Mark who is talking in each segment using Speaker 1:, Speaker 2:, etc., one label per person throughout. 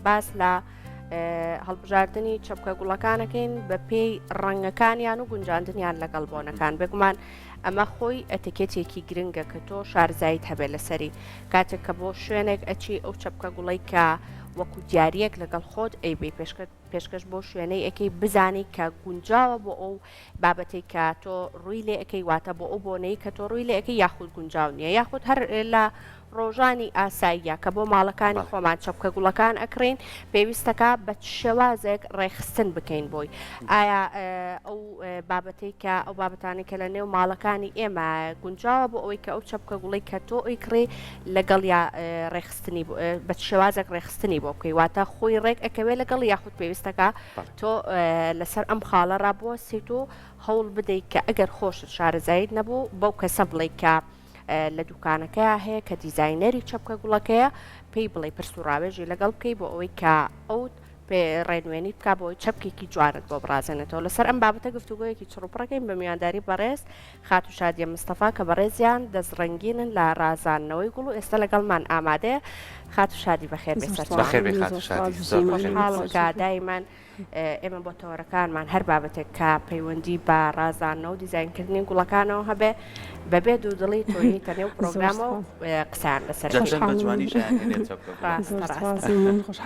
Speaker 1: باس لە هەڵبژاردنی چەپکە گوڵەکانەکەین بە پێی ڕەنگەکانیان و گونجاندنیان لەگەڵ بۆنەکان بێگومان ئەمە خۆی ئەتەکێتێکی گرنگە کە تۆ شارزایت هەبێت لەسەری کاتێک کە بۆ شوێنێک ئەچی ئەو چەپکە گوڵەی کە وەکو دیارەک لەگەڵ خۆت ئەیبەی پێشکە پێشکەش بۆ شوێنەی ئەەکەی بزانی کە گونجاوە بۆ ئەو بابەتەی کە تۆ ڕووی لێ ئەکەی واتە بۆ ئەو بۆنەی کە تۆ ڕووی لێ ئەکەی یاخود گونجاو نییە یاخود هەر لە ڕۆژانی ئاساییە کە بۆ ماڵەکانی خۆمان چەپکە گوڵەکان ئەکڕین پێویستەکە بە چ شێوازێک ڕێکخستن بکەین بۆی ئایا ئەو بابەتەی کە ئەو بابەتانەی کە لە نێو ماڵەکانی ئێمە گونجاوە بۆ ئەوەی کە ئەو چەپکە گوڵی کە تۆ ئەیکڕی لەگەڵ یا ڕێکخستنی بە چ شێوازێک ڕێکخستنی بۆ بکەی واتە خۆی ڕێک ئەکەوێ لەگەڵ یاخود پێویستەکە تۆ لەسەر ئەم خاڵە ڕابوەستیت و هەوڵ بدەیت کە ئەگەر خۆشت شارەزاییت نەبوو بەو کەسە بڵێیت کە لە دوکانەکەیا هەیە کە دیزاینەری چەپکە گوڵەکەیە پێی بڵێ پرس و ڕاوێژی لەگەڵ بکەی بۆ ئەوەی کە ئەو پێ ڕێنوێنی بکا بۆ چەپکێکی جوانت بۆ بڕازێنێتەوە لەسەر ئەم بابەتە گفتوگۆیەکی چڕوپڕەکەین بە میوانداری بەڕێز خاتوو شادیە مستەفا کە بەڕێزیان دەستڕەنگینن لە ڕازاندنەوەی گوڵ و ئێستا لەگەڵمان ئامادەیە. خاتوو شادی بەخێر بێی سەرچاوم.
Speaker 2: بەخێر بێی خاتوو شادی. زۆر بەخێر بێی.
Speaker 1: خۆشحاڵم کە دایمەن ئێمە بۆ تەوەرەکانمان هەر بابەتێک کە پەیوەندی بە ڕازاندنەوە و دیزاینکردنی گوڵەکانەوە هەبێ بەبێ دوودڵی تۆ یەیتە نێو پرۆگرامەوە و قسەیان لەسەر
Speaker 2: جا چەند بە جوانی ژیان هێنێت چەپکە گوڵەکان.
Speaker 1: ڕاستە ڕاستە.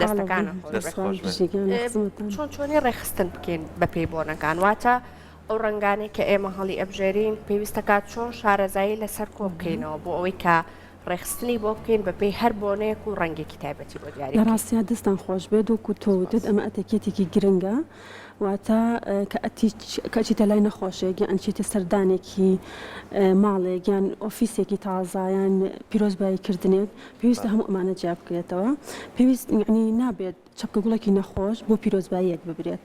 Speaker 1: دەستەکانت خۆش
Speaker 2: دەست خۆش بێت.
Speaker 1: بێت. چۆن چۆنی ڕێکخستن بکەین بەپێی بۆنەکان واتە ئەو ڕەنگانەی کە ئێمە هەڵی ئەبژێرین پێویستەکات چۆن شارەزایی لەسەر کۆ بکەینەوە بۆ ئەوەی کە ڕێکخستنی بۆ بکەین بە پێی هەر بۆنەیەک و ڕەنگێکی تایبەتی بۆ دیاری
Speaker 3: لە
Speaker 1: بکەین.
Speaker 3: ڕاستیا دەستان خۆش بێت وەکو تۆ وتت ئەمە ئەتەکێتێکی گرنگە واتە کە ئەتی کە ئەچیتە لای نەخۆشێک یان ئەچیتە سەردانێکی ماڵێک یان ئۆفیسێکی تازە یان پیرۆزبایی کردنێک پێویستە هەموو ئەمانە جیا بکرێتەوە پێویست یەعنی نابێت چەپکە گوڵێکی نەخۆش بۆ پیرۆزباییەک ببرێت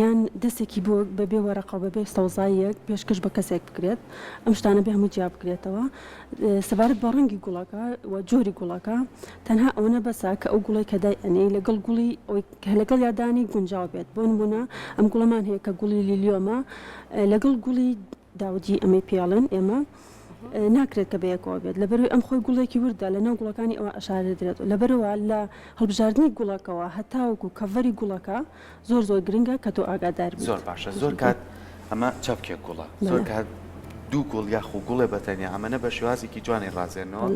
Speaker 3: یان دەستێکی بۆ بەبێ وەرەقە و بەبێ سەوزاییەک پێشکەش بە کەسێک بکرێت ئەم شتانە بێ هەموو جیا بکرێتەوە سەبارەت بە ڕەنگی گوڵەکە و جۆری گوڵەکە تەنها ئەوەنە بەسە کە ئەو گوڵەی کە دای ئەنێی لەگەڵ گوڵی ئەوەی کە لەگەڵ یادانی گونجاو بێت بۆ نمونە ئەم گوڵەمان هەیە کە گوڵی لیلیۆمە لەگەڵ گوڵی داودی ئەمەی پێڵێن ئێمە ناکرێت کە بەیەکەوە بێت لەبەرئەوەی ئەم خۆی گوڵێکی وردە لەناو گوڵەکانی ئەوە ئەشارێدرێت لەبەرئەوە لە هەڵبژاردنی گوڵەکەوە هەتاوەکو کەڤەری گوڵەکە زۆر زۆر گرنگە کە تۆ ئاگادار بیت.
Speaker 2: زۆر باشە زۆر کات ئەمە چەپکێک گوڵە زۆر کات دوو گوڵ یاخو گوڵێ بە تەنیا ئەمەنە بە شێوازێکی جوانی ڕازێنەوە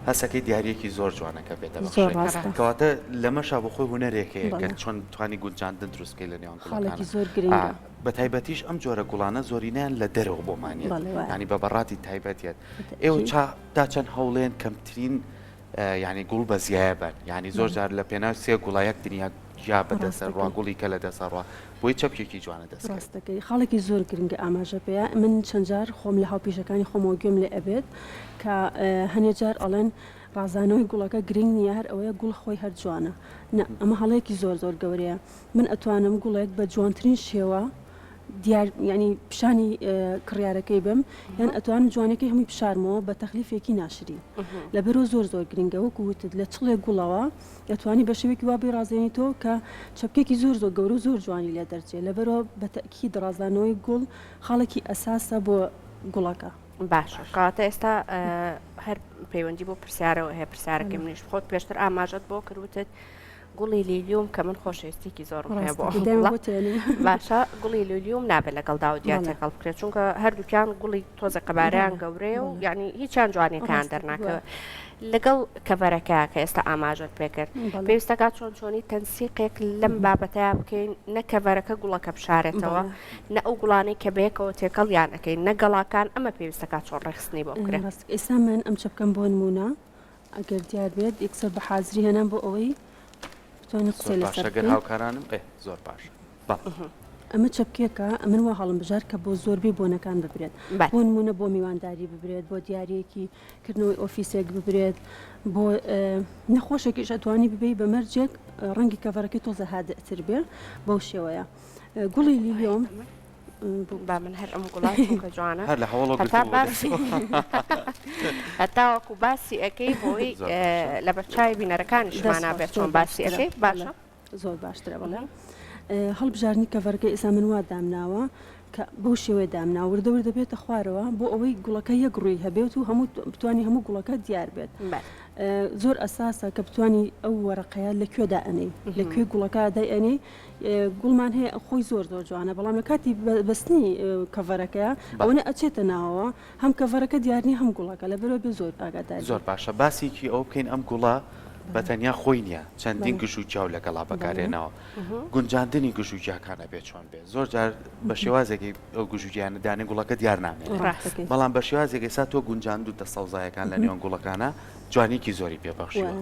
Speaker 2: هەسەکەی دیاریەکی زۆر جوانە کە پێتە
Speaker 3: زۆر ڕاستە
Speaker 2: کەواتە لەمەشا بۆ خۆی هونەرێک هەیە کە چۆن توانی گونجاندن دروست بکەی لە نێوان
Speaker 3: خاڵێکی زۆر گرنگە.
Speaker 2: بە تایبەتیش ئەم جۆرە گوڵانە زۆرینەیان لە دەرەوە بۆمان یەت یانی بە بەڕاتی تایبەت یەت ئێوە چا تا چەند هەوڵێن کەمترین یانی گوڵ بە زیایە بەن یانی زۆر جار لە پێناو سێ گوڵە یەک دنیا گیا بە دەسە ڕوا گوڵی کە لە دەسە ڕوا بۆی چەپکێکی جوانە دەست کرد.
Speaker 3: ڕاستەکەی خاڵێکی زۆر گرنگە ئاماژە پێیە من چەند جار خۆم لە هاوپیشەکانی خۆمەوە گوێم لێ ئەبێت کە هەنێ جار ئەڵێن ڕازانەوەی گوڵەکە گرنگ نییە هەر ئەوەیە گوڵ خۆی هەر جوانە نا ئەمە هەڵەیەکی زۆر زۆر گەورەیە من ئەتوانم گوڵێک بە جوانترین شێوە دیار یانی پیشانی کڕیارەکەی بم یان ئەتوانم جوانەکەی هەمووی بشارمەوە بە تەخلیفێکی ناشرین لەبەرەوە زۆر زۆر گرنگە وەکو وتت لە چڵێک گوڵەوە ئەتوانی بە شێوەیەکی وا بیڕازێنیتەوە کە چەپکێکی زۆر زۆر گەورە و زۆر جوانی لێ دەرچێ لەبەرەوە بە تەئکید ڕازانەوەی گوڵ خاڵێکی ئەساسە بۆ گوڵەکە.
Speaker 1: باشە کەواتە ئێستا هەر پەیوەندی بۆ پرسیارەوە هەیە پرسیارەکەی منیش خۆت پێشتر ئاماژەت بۆ کرد وتت گوڵی لیلیوم کە من خۆشەویستیکی زۆرم هەیە بۆ ئەم گوڵە باشە گوڵی لیلیوم نابێت لەگەڵ داودیا تێکەڵ بکرێت چونکە هەردووکیان گوڵی تۆزە قەبارەیان گەورەیە و یعنی هیچیان جوانیەکان دەرناکەوێت لەگەڵ کەڤەرەکە کە ئێستا ئاماژەت پێکرد پێویستەکە چۆن چۆنی تەنسیقێک لەم بابەتەیە بکەین نە کەڤەرەکە گوڵەکە بشارێتەوە نە ئەو گوڵانەی کە بەیەکەوە تێکەڵیان ئەەکەین نە گەڵاکان ئەمە پێویستەکە چۆن ڕێخستنی بۆ بکرێت
Speaker 3: ئێستا من ئەم چەپکەم بۆ نمونە ئەگەر دیار بێت یەکسەر بە حازری هێنام بۆ ئەوەی بتوانین قسەی
Speaker 2: زۆر
Speaker 3: لەسەر
Speaker 2: باشە گەر
Speaker 3: بکەین.
Speaker 2: هاوکارانم ئێ زۆر باشە بەڵێ.
Speaker 3: ئەمە چەپکێکە من وا هەڵم بژارد کە بۆ زۆربەی بۆنەکان ببرێت
Speaker 1: بەلێ.
Speaker 3: بۆ نموونە بۆ میوانداری ببرێت بۆ دیارییەکی کردنەوەی ئۆفیسێک ببرێت بۆ نەخۆشێکیش ئەتوانی ببەی بە مەرجێک ڕەنگی کەڤەرەکەی تۆزە هادئتر بێ بەو شێوەیە گوڵی لیلیۆم
Speaker 1: با من هەر ئەم گوڵە چونکە جوانە
Speaker 2: هەر لە هەوڵەوە
Speaker 1: هەتا
Speaker 2: گرتبوو
Speaker 1: باسی هەتاوەکو باسی ئەەکەی بۆی
Speaker 2: زۆر باشە.
Speaker 1: لە بەرچاوی بینەرەکانیشمان
Speaker 3: دەست خۆش،
Speaker 1: نابێت
Speaker 3: زۆر
Speaker 1: چۆن باسی
Speaker 3: باشترە.
Speaker 1: ئەەکەی باشە
Speaker 3: زۆر باشترە بەڵێ هەڵبژاردنی کەڤەرەکەی ئێستا من وا دامناوە کە بەو شێوەیە دامناوە وردە وردە بێتە خوارەوە بۆ ئەوەی گوڵەکە یەک ڕووی هەبێت و هەموو بتوانی هەموو گوڵەکە دیار بێت
Speaker 1: بەلێ.
Speaker 3: زۆر ئەساسە کە بتانی ئەو وەرەقەیە لە کوێ دائەنێی لە کوێ گوڵەکە دای ئەنێی گوڵمان هەیە خۆی زۆر زۆر جوانە بەڵام لە کاتی بەستنی کەڤەرەکەیە ئەوەنە ئەچێتە ناوەوە هەم کەڤەرەکە دیار نیە هەم گوڵەکە لەبەرئەوە بێ زۆر ئاگادار
Speaker 2: زۆر باشە باسێکی ئەوە بکەین ئەم گوڵە بە تەنیا خۆی نییە چەندین گژ و گیاو لەگەڵا بەکارێنەوە گونجاندنی گژ و گیاکان ئەبێ چۆن بێ زۆر جار بە شێوازێکی ئەو گژ و گیانە دانێ گوڵەکە دیار نامێنێ بەڵام بە شێوازێک ئێستا تۆ گونجاندوتە سەوزایەکان لە نێوان گوڵەکانە جوانیکی زۆری پێ بەخشیوە.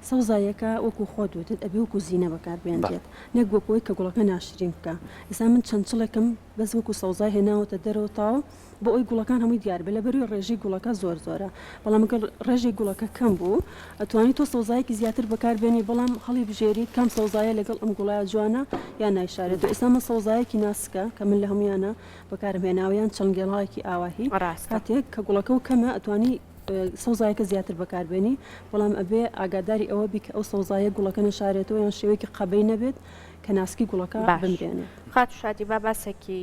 Speaker 3: سەوزاییەکە وەکو خۆت وتت ئەبێ وەکو زینە بەکار بێنرێت نەک وەکو ئەوەی کە گوڵەکە ناشرین بکا ئێستا من چەند چڵێکم بەس وەکو سەوزای هێناوەتە دەرەوە تاوە بۆ ئەوەی گوڵەکان هەمووی دیار بێت لەبەروی ڕێژەی گوڵەکە زۆر زۆرە بەڵام گەر ڕێژەی گوڵەکە کەم بوو ئەتوانی تۆ سەوزایەکی زیاتر بەکار بێنی بەڵام هەڵی بژێریت کام سەوزایە لەگەڵ ئەم گوڵەیا جوانە یان نایشارێتەوە ئێستا من سەوزایەکی ناسکە کە من لە هەموویانە بەکارم هێناوە یان چەند گێڵایەکی ئاواهی
Speaker 1: ڕاستە.
Speaker 3: کاتێک کە گوڵەکە و کەمە ئەتوانی سەوزایەکە زیاتر بەکار بێنی بەڵام ئەبێ ئاگاداری ئەوە بی کە ئەو سەوزایە گوڵەکە نەشارێتەوە یان شێوەیەکی قەبەی نەبێت کە ناسکی گوڵەکە
Speaker 1: باش
Speaker 3: بمرێنێ.
Speaker 1: خاتوو شادی با باسێکی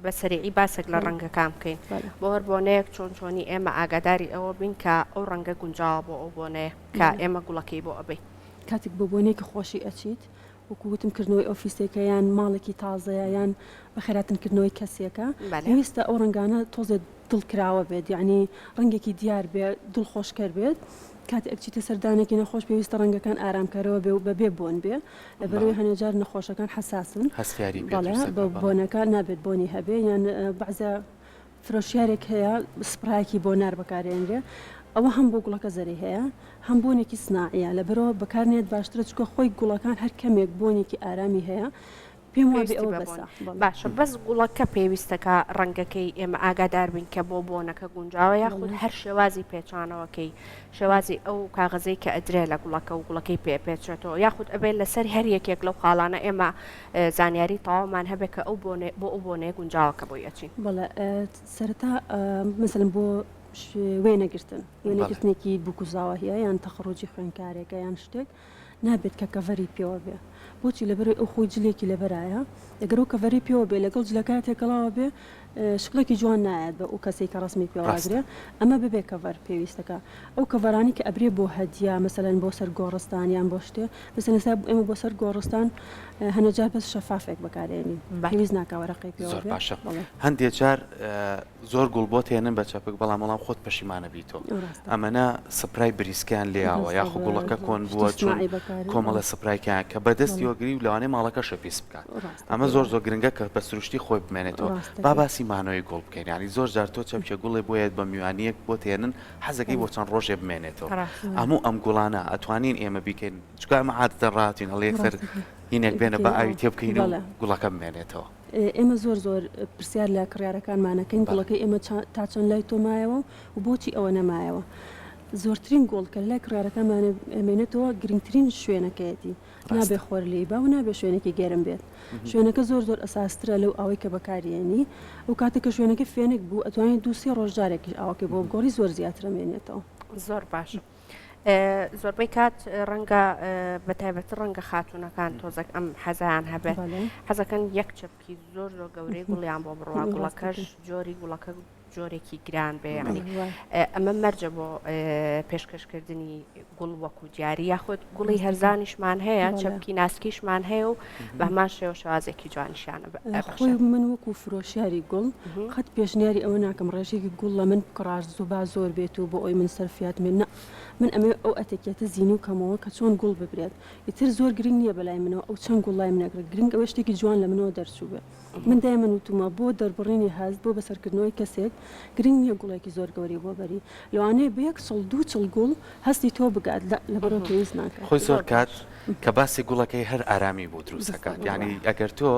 Speaker 1: بە سەریعی باسێک لە ڕەنگەکان بکەین بۆ هەر بۆنەیەک چۆن چۆنی ئێمە ئاگاداری ئەوە بین کە ئەو ڕەنگە گونجاوە بۆ ئەو بۆنەیە کە ئێمە گوڵەکەی بۆ ئەبەین.
Speaker 3: کاتێک بۆ بۆنەیەکی خۆشی ئەچیت وەکو وتم کردنەوەی ئۆفیسێکە یان ماڵێکی تازەیە یان بەخێراتن کردنەوەی کەسێکە پێویستە ئەو ڕەنگانە تۆزێ دڵ کراوە بێت یعنی ڕەنگێکی دیار بێ دڵخۆشکەر بێت کاتێک ئەچیتە سەردانێکی نەخۆش پێویستە ڕەنگەکان ئارامکەرەوە بێ و بەبێ بۆن بێ لەبەرەوەی هەنێ جار نەخۆشەکان حەساسن
Speaker 2: هەستیاری پێ
Speaker 3: بەڵێ
Speaker 2: دروست
Speaker 3: بە
Speaker 2: دەکات بەڵێ.
Speaker 3: بۆنەکە نابێت بۆنی هەبێ یان بەعزە فرۆشیارێک هەیە سپرایەکی بۆ نار بەکارێنرێ ئەوە هەم بۆ گوڵەکە زەرەی هەیە هەم بۆنێکی سناعیە لەبەرئەوە بەکارنێت باشترە چونکە خۆی گوڵەکان هەر کەمێک بۆنێکی ئارامی هەیە پێم وابێ
Speaker 1: پێویستی
Speaker 3: ئەوە
Speaker 1: بە بۆن
Speaker 3: بەسە بەڵێ.
Speaker 1: باشە بەس گوڵەکە پێویستە کە ڕەنگەکەی ئێمە ئاگادار بین کە بۆ بۆنەکە گونجاوە یاخود
Speaker 3: بەڵێ.
Speaker 1: هەر شێوازی پێچانەوەکەی شێوازی ئەو کاغەزەی کە ئەدرێ لە گوڵەکە و گوڵەکەی پێ ئەپێچرێتەوە یاخود ئەبێ لەسەر هەر یەکێک لەو خاڵانە ئێمە زانیاری تەواومان هەبێ کە ئەو بۆنەیە بۆ ئەو بۆنەیە گونجاوە کە بۆی ئەچین.
Speaker 3: بەڵێ سەرەتا مەسەلەن بۆ وێنەگرتن وێنەگرتنێکی بووک و زاوا هەیە یان تەخەڕوجی خوێندکارێکە یان شتێک نابێت کە کەڤەری پێوە بێ بۆچی لەبەرئەوەی ئەو خۆی جلێکی لەبەرایە ئەگەر ئەو کەڤەری پێوە بێ لەگەڵ جلەکە تێکەڵاوە بێ شکڵێکی جوان نایەت بە ئەو کەسەی کە ڕەسمی پێوە
Speaker 2: ڕاستە.
Speaker 3: ئەگرێ ئەمە ببێ کەڤەر پێویستەکە ئەو کەڤەرانەی کە ئەبرێ بۆ هەدیە مەسەلەن بۆ سەر گۆڕستان یان بۆ شتێ مەسەلەن ئێستا ئێمە بۆ سەر گۆڕستان هەنێ جار بەس شەفافێک بەکارێنین
Speaker 1: بەڵێ.
Speaker 3: پێویست ناکا وەرەقەی پێوە
Speaker 2: زۆر
Speaker 3: بێ
Speaker 2: باشە
Speaker 3: بەڵێ.
Speaker 2: هەندێ جار زۆر گوڵ بۆت هێنن بە چەپک بەڵام وەڵام خۆت پەشیمانە بیتۆ
Speaker 3: ڕاستە.
Speaker 2: ئەمەنە سپرای بریسکەیان لێیاوە یاخۆ گوڵەکە
Speaker 3: بالضبط
Speaker 2: کۆن
Speaker 3: شتی
Speaker 2: بووە چون
Speaker 3: سناعی بەکارێ
Speaker 2: کۆمەڵە
Speaker 3: بەڵێ.
Speaker 2: سپرایکەیان کە بە دەستی
Speaker 3: بەڵێ.
Speaker 2: وەگری و لەوانەیە ماڵەکەشە پیس بکات
Speaker 3: ڕاستە
Speaker 2: ئەمە
Speaker 3: پێی
Speaker 2: زۆر
Speaker 3: وایە.
Speaker 2: زۆر گرنگە کە بە سروشتی خۆی بمێنێتەوە با
Speaker 3: ڕاستەکەی.
Speaker 2: باسی مانەوەی گوڵ بکەین یانی زۆر جار تۆ چەپکێ گوڵێ بۆیەت بە میوانیەک بۆت هێنن حەزەکەی بۆ
Speaker 3: بەڵێ.
Speaker 2: چەند ڕۆژێ بمێنێتەوە
Speaker 1: ڕاستە.
Speaker 3: وایە.
Speaker 2: هەموو ئەم گوڵانە ئەتوانین ئێمە بیکەین چونکە ئەمە عادەتەن ڕاهاتین هەڵێ یەکسەر
Speaker 3: ڕاستەکەی.
Speaker 2: هینێک بێنە با
Speaker 3: بکەین
Speaker 2: ئاوی
Speaker 3: ئەوە.
Speaker 2: تێ بکەین و
Speaker 3: بەڵێ.
Speaker 2: گوڵەکە بمێنێتەوە.
Speaker 3: ئێمە زۆر زۆر پرسیار لە کڕیارەکانمان ئەکەین
Speaker 2: بەڵێ.
Speaker 3: گوڵەکەی ئێمە تا چەند لای تۆ مایەوە و بۆچی ئەوە نەمایەوە؟ زۆرترین گوڵ کە لای کڕیارەکانمان ئەمێنێتەوە گرنگترین شوێنەکەیەتی نابێ
Speaker 2: ڕاستە.
Speaker 3: خۆر لێی با و نابێ شوێنێکی گەرم بێت شوێنەکە زۆر زۆر ئەساسترە لەو ئاوەی کە بەکاریێنی ئەو کاتێک کە شوێنەکە فێنک بوو ئەتوانی دوو سێ ڕۆژ جارێکیش ئاوەکەی بۆ بگۆڕی زۆر زیاتر ئەمێنێتەوە.
Speaker 1: زۆر باشە زۆربەی کات ڕەنگە بە تایبەتی ڕەنگە خاتوونەکان تۆزەک ئەم حەزیان هەبێت حەزەکەن یەک چەپکی زۆر زۆر گەورەی گوڵیان بۆ بڕوا گوڵەکەش جۆری گوڵەکە جۆرێکی گران بێ یعنی ئەمە مەرجە بۆ پێشکەشکردنی گوڵ وەکو دیاری یاخود گوڵی هەرزانیشمان هەیە چەپکی ناسکیشمان هەیە و بەهمان شێوە شێوازێکی جوانیشیانە
Speaker 3: خۆی من وەکو فرۆشیاری گوڵ قەت پێشنیاری ئەوە ناکەم ڕێژەیەکی گوڵ لە من بکڕاش زوو با زۆر بێت و بۆ ئەوی من سەرفیات بێت نا من ئەمەوێ ئەو ئەتەکیەتە زینوو کەمەوە کە چۆن گوڵ ببرێت ئیتر زۆر گرنگ نییە بەلای منەوە ئەو چەند گوڵ لای من ئەکڕێت گرنگ ئەوەیە شتێکی جوان لە منەوە دەرچووبێ من دایمەن وتومە بۆ دەربڕینی هەست بۆ بەسەرکردنەوەی کەسێک گرنگ نییە گوڵێکی زۆر گەورەی بۆ بەری لەوانەیە بە یەک چڵ دوو چڵ گوڵ هەستی تۆ بگات لە لەبەرەوە پێویست ناکات.
Speaker 2: خۆی زۆر کات کە باسی گوڵەکەی هەر ئارامی بۆ دروست ئەکات یانی ئەگەر تۆ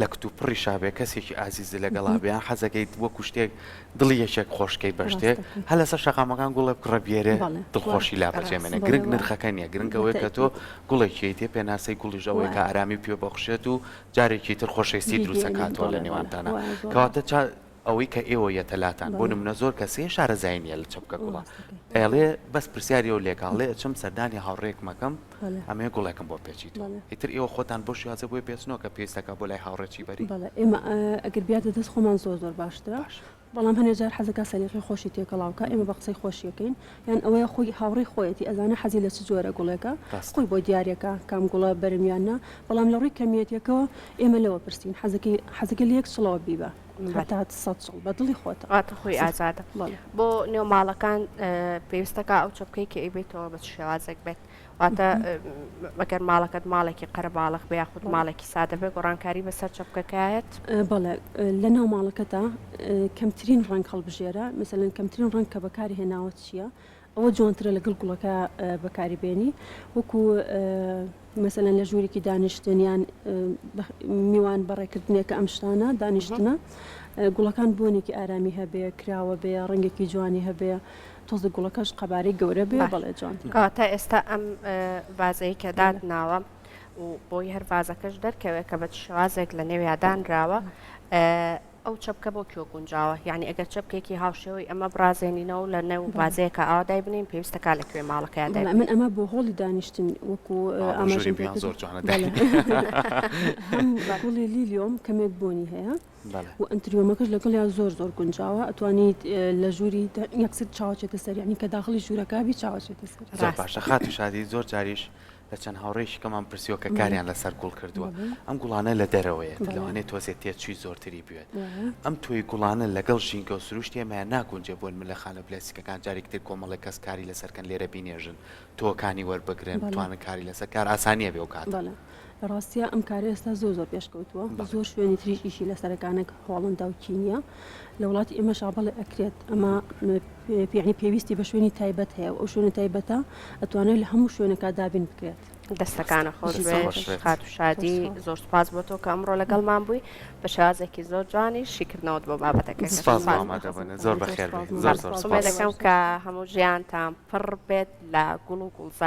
Speaker 2: لە کتوپڕیشا بێ کەسێکی ئازیزت لەگەڵا بێ یان حەزەکەیت وەکو شتێک دڵی یەکێک خۆش کەیت بە شتێک هەر لەسەر شەقامەکان گوڵێ بکڕە بێرێ دڵخۆشی لا بەجێ مێنێ گرنگ نرخەکە نییە گرنگ ئەوەیە کە تۆ گوڵێکی یەیتێ پێناسەی گوڵیش ئەوەیە کە ئارامی پێ بەخشێت و جارێکی تر خۆشەویستی دروست ئەکاتەوە لە نێوانتانا کەواتە چا. ئەوەی کە ئێوە یەتە لاتان بۆ
Speaker 3: بەڵێ.
Speaker 2: نمونە زۆر کەس هەیە شارەزایی نیە لە چەپکە گوڵە
Speaker 3: ڕاستەکەی.
Speaker 2: ئەیڵێ بەس پرسیاری ئەو لێکا ئەڵێ ئەچم سەردانی هاوڕێیەکم ئەکەم
Speaker 3: بەڵێ.
Speaker 2: ئەمەوێ گوڵێکم بۆ پێچیتەوە
Speaker 3: بەڵێ.
Speaker 2: ئیتر ئێوە خۆتان بەو شێوازە بۆی پێچنەوە کە پێویستەکا بۆ لای هاوڕێ چی بەری؟
Speaker 3: بەڵێ ئێمە ئەگەر بیاتە دەست خۆمان زۆر زۆر باشترە.
Speaker 2: باشە.
Speaker 3: بەڵام هەنێ جار حەزەکا سەلیقەی خۆشی تێکەڵاو کا ئێمە بە قسەی خۆشی ئەکەین یان ئەوەیە خۆی هاوڕێی خۆیەتی ئەزانێ حەزی لە چ جۆرە گوڵێکە
Speaker 2: ڕاستە.
Speaker 3: خۆی بۆ دیاریەکا کام گوڵە بەرم یان نا بەڵام لە ڕووی کەمیەتیەکەوە ئێمە لەوە پرسین حەزەکەی حەزەکەی لە یەک چڵەوە بیبە
Speaker 1: بەلێ.
Speaker 3: هەتا سەد چڵ بە دڵی خۆتە.
Speaker 1: واتە خۆی ئازادە.
Speaker 3: بەڵێ.
Speaker 1: بۆ نێو ماڵەکان پێویستەکا ئەو چەپکەی کە ئەیبەیتەوە بە چ شێوازێک بێت؟ واتە ئەگەر ماڵەکەت ماڵێکی قەرەباڵغ بێ یاخود ماڵێکی سادە بێ گۆڕانکاری بەسەر چەپکەکایەت؟
Speaker 3: بەڵێ لەناو ماڵەکەتا کەمترین ڕەنگ هەڵبژێرە مەسەلەن کەمترین ڕەنگ کە بەکاری هێناوە چییە ئەوە جوانترە لەگەڵ گوڵەکە بەکاری بێنی وەکو مەسەلەن لە ژوورێکی دانیشتن یان میوان بەڕێکردنێکە ئەم شتانە دانیشتنە گوڵەکان بۆنێکی ئارامی هەبێ کراوە بێ ڕەنگێکی جوانی هەبێ تۆزێک گوڵەکەش قەبارەی گەورە بێ
Speaker 1: باش
Speaker 3: بەڵێ جوانترە.
Speaker 1: کەواتە ئێستا ئەم ڤازەی کە
Speaker 3: بەڵێ.
Speaker 1: داتناوە و بۆی هەر ڤازەکەش دەرکەوێت کە بە چ شێوازێک لە نێویا دانراوە ئەو چەپکە بۆ کوێ گونجاوە یعنی ئەگەر چەپکێکی هاوشێوەی ئەمە بڕازێنینەوە لە نێو
Speaker 3: بەڵێ.
Speaker 1: ڤازەیەکە ئاوا دایبنێین پێویستەکا لە کوێ ماڵەکەیا
Speaker 3: بەڵێ
Speaker 1: دایبنێین؟
Speaker 3: من ئەمە بۆ هۆڵی دانیشتن وەکو
Speaker 2: ئا بۆ ژووری
Speaker 3: ئاماژەم پێ
Speaker 2: میوان
Speaker 3: کرد
Speaker 2: زۆر جوانە
Speaker 3: بەڵێ
Speaker 2: دای.
Speaker 3: هەم
Speaker 1: بەڵێ.
Speaker 3: گوڵی لیلیۆم کەمێک بۆنی هەیە
Speaker 2: بەڵێ.
Speaker 3: و ئەنتریۆمەکەش لەگەڵیا زۆر زۆر گونجاوە ئەتوانیت لە ژووری یەکسەر چاوەچێتە سەر یانی کە داخڵی ژوورەکە بی چاوەچێتە سەر.
Speaker 2: زۆر
Speaker 1: ڕاستە.
Speaker 2: باشە خاتوو شادی زۆر جاریش لە چەند هاوڕێیەکی کەمان پرسیوە کە
Speaker 3: بەڵێ.
Speaker 2: کاریان لەسەر گوڵ کردووە
Speaker 3: بەڵێ.
Speaker 2: ئەم گوڵانە لە دەرەوەیەت
Speaker 3: بەڵێ.
Speaker 2: لەوانەیە تۆزێ تێچووی زۆرتری بوێت
Speaker 3: وایە.
Speaker 2: ئەم تۆی گوڵانە لەگەڵ ژینگە و سروشتی ئێمەیا ناگونجێ بۆ نمونە لە خانە پلاستیکەکان جارێکی تر کۆمەڵێک کەس کاری لەسەر کەن لێرە بینێژن تۆوەکانی وەربگرن
Speaker 3: بەڵێ.
Speaker 2: بتوانن کاری لەسەر کار ئاسانیە بێ ئەو کاتە.
Speaker 3: بەڵێ. لە ڕاستیا ئەم کارە ئێستا زۆر زۆر پێشکەوتووە
Speaker 2: بەڵێ.
Speaker 3: زۆر شوێنی تریش ئیشی لەسەرەکا نەک هۆڵندا و کینیا لە وڵاتی ئێمەشا بەڵێ ئەکرێت ئەمە یەعنی پێویستی بە شوێنی تایبەت هەیە و ئەو شوێنە تایبەتە ئەتوانێت لە هەموو شوێنەکا دابین بکرێت.
Speaker 1: دەستەکانت خۆش
Speaker 2: دەستت
Speaker 1: بێت
Speaker 2: خۆش بێت.
Speaker 1: خاتوو شادی
Speaker 3: زۆر سوپاس.
Speaker 1: زۆر سوپاس بۆ تۆ کە ئەمڕۆ لەگەڵمان بووی بە شێوازێکی زۆر جوانیش شیکردنەوەت بۆ بابەتەکە کرد.
Speaker 2: سوپاس بۆ
Speaker 1: سوپاس
Speaker 3: زۆر
Speaker 2: ئامادەبوونت زۆر
Speaker 3: زۆر
Speaker 2: بەخێر
Speaker 3: سوپاس
Speaker 2: بێی زۆر
Speaker 3: مەمنون
Speaker 2: زۆر
Speaker 3: سوپاس
Speaker 1: ئومێد
Speaker 2: سوپاس.
Speaker 1: دەکەم
Speaker 3: زۆر
Speaker 1: کە هەموو ژیانتان پڕ بێت لە گوڵ و گوڵزار.